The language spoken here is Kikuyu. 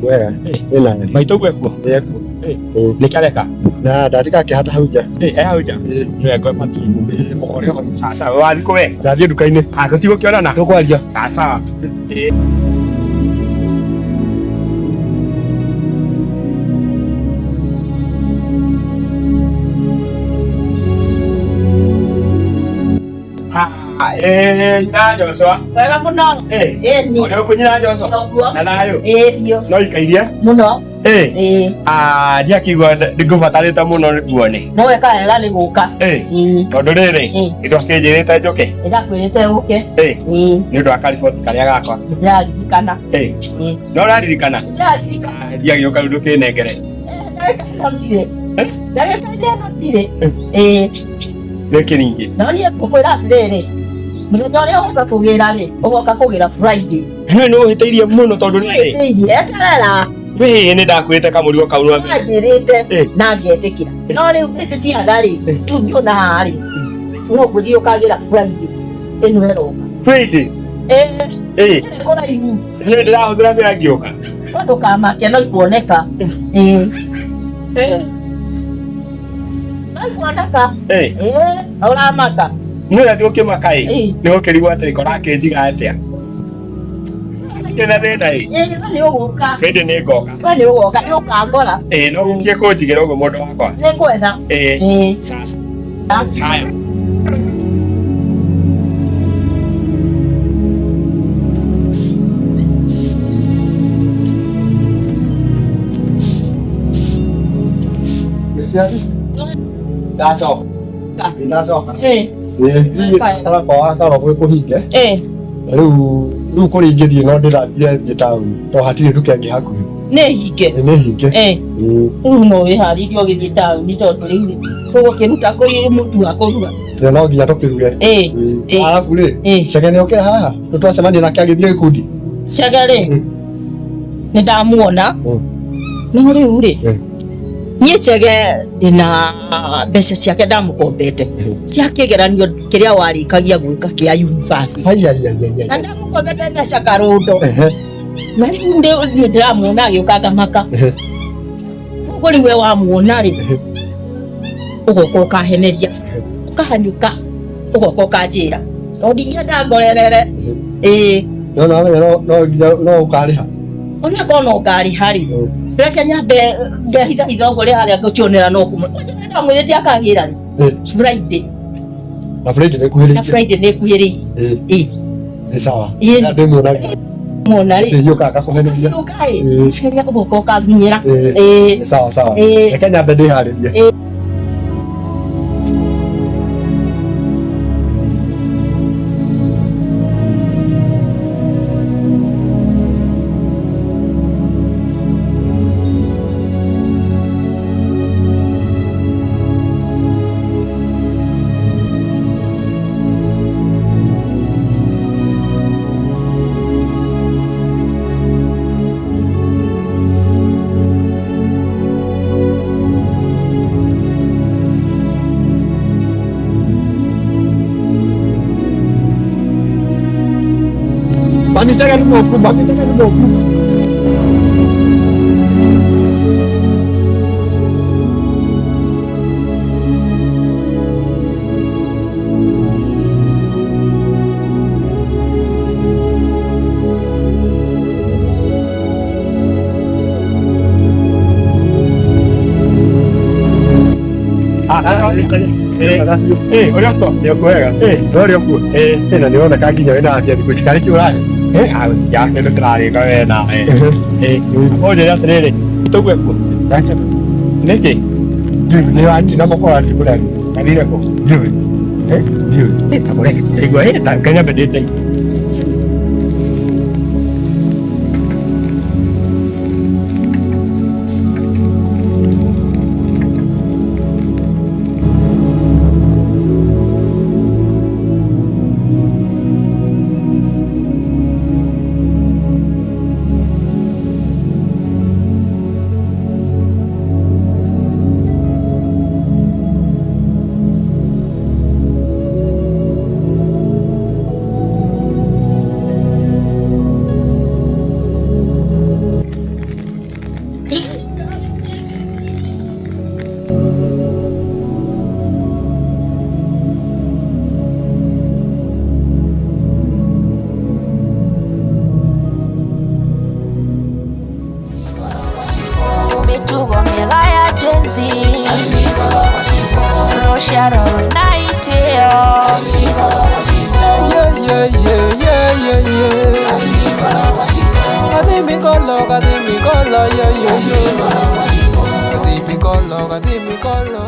Wega. Ĩna. Maitũ gwekuo. Ekuo. Nĩ kareka. Na ndatika akĩhata hau nja. Eh, hau nja. Nĩ wega mati. Sasa wathiĩ kũ we? Ndathiĩ nduka-inĩ. Ah, tũtigũkĩonana. Tũkwaria. Sasa. Eh, nyina Joshua. Wega mũno. Eh. Ĩni. Ũrĩ kũ nyina Joshua? Noguo. Na thayũ. Ĩĩ biũ. No ikairie? Mũno. Eh. Ĩĩ. Ah, ndiakĩigua ndĩngũbatarĩte mũno nguone. No weka wega nĩ gũka. Eh. Ĩĩ. Tondũ rĩrĩ, nĩndwakĩnjĩrĩte njũke. Nĩndakwĩrĩte ũke. Eh. Ĩĩ. Nĩ ũndũ wa kariboti karĩa gakwa. Ndĩraririkana. Eh. Ĩĩ. No ũraririkana? Ndĩraririkana. Ah, ndiagĩũka rĩu ndũkĩnengere. Ndagĩka ĩno ndirĩ. Ndagĩka ĩno ndirĩ. Ĩĩ. Nĩkĩ ningĩ? No niĩ ngũkwĩra atĩrĩrĩ, mũthenya ũrĩa ũgoka kũgĩra rĩ, ũgoka kũgĩra Friday. Nĩ nĩ ũhĩtĩirie mũno tondũ rĩrĩ. Ũhĩtĩirie, eterera. Wĩ nĩ ndakwĩrĩte kamũrigo kau rwa mbere. Wanjĩrĩte Eh. na ngetĩkĩra. No rĩu ici ciaga rĩ, rĩu ngĩona haha rĩ, no ngũthiĩ ũkagĩra Friday ĩno ĩroka. Friday. Ĩĩ, Eh. ĩrĩ kũraihu. Nĩ ndĩrahũthĩra mĩra ngĩũka. No ndũkamake no ikuoneka. Ĩĩ. Eh. No ikuoneka. Eh. Ĩĩ, ũramaka. Nĩ ũrathiĩ ũkĩmaka ĩ. Ĩĩ. Nĩ gũkĩrigwo atĩrĩ korakĩnjiga atĩa. Hatirĩ na thĩna ĩ. Ĩĩ, we nĩ ũgũka. Friday nĩ ngoka. We nĩ ũgoka, nĩ ũkangora. Ĩĩ no gũkie kũnjigĩra ũguo mũndũ wakwa. Nĩ ngwetha. Ĩĩ. Ĩĩ. Sasa. Haya. Ndacoka. Ndacoka. Ĩĩ. Ĩĩ. Garakwa gakaba gwĩ kũhinge. Ĩĩ. Rĩu rĩu kũrĩa ingĩthiĩ no ndĩrathiĩ thiĩ taũni to hatirĩ nduka ĩngĩ hakuhĩ. Nĩ hinge. Nĩ hinge. Ĩĩ. Rĩu no wĩharĩrie ũgĩthiĩ taũni tondũ rĩu tũgũkĩruta kũ mũtu wa kũruga. Na no nginya tũkĩruge. Ĩĩ. Ĩĩ. Arabu rĩ, Ĩĩ. Chege nĩ okĩra haha? Nĩ twacemania nake agĩthiĩ gĩkundi. Chege rĩ, nĩ ndamuona. No rĩu rĩ, niĩ Chege ndĩna mbeca ciake ndamũkombete cia kĩgeranio kĩrĩa warĩkagia gwĩka kĩa university. Ai ai ai ai. Na ndamũkombete mbeca karũndo. Na rĩu niĩ ndĩramuona agĩũka ngamaka. Koguo rĩu we wamuona rĩ, ũgoka ũkaheneria, ũkahanyũka, ũgoka ũkanjĩra. Tondũ ndingĩenda ngorerere. Ĩĩ. No no no no nginya no ũkarĩha. Ona korwo no ngarĩha rĩ, reke nyambe ngehithahitha ũguo rĩ harĩa ngũcionera no kuma. Ndamwĩrĩte akagĩra rĩ. Friday. Na Friday nĩ ĩkuhĩrĩirie. Na Friday nĩ ĩkuhĩrĩirie. Ĩĩ. Nĩ sawa. Ĩĩ. Ndĩmuona. Muona rĩ. Ndĩgĩũka ngakũheneria. Ũka ĩ. Heria ũgoka ũkanginyĩra. Ĩĩ. Nĩ sawa sawa. Ĩĩ. Reke nyambe ndĩharĩrie. Ĩĩ. Mami Chege nĩ mũku, mami Chege nĩ mũku. Eh, ũrĩa ũko? Nĩ ũkwega. Eh, No ũrĩa ũkuo. Eh, Na nĩ ũroneka nginya wĩna afya thikũ ici. Karĩ kĩ ũrarĩa? Eh, ah, ya kĩndũ ndĩrarĩka we nawe. Eh, ũnjĩre atĩrĩrĩ, tũgue kuo. Nĩkĩ? Ndiũĩ, nĩ wa na mũkora ndikũrĩa. Athire kũ? Ndiũĩ. Eh, Ndiũĩ. Eh, ta kũreke. Igua, eh, ta Kenya mbendete. Gathimikolo, gathimikolo, yo yo yo. Gathimikolo, gathimikolo.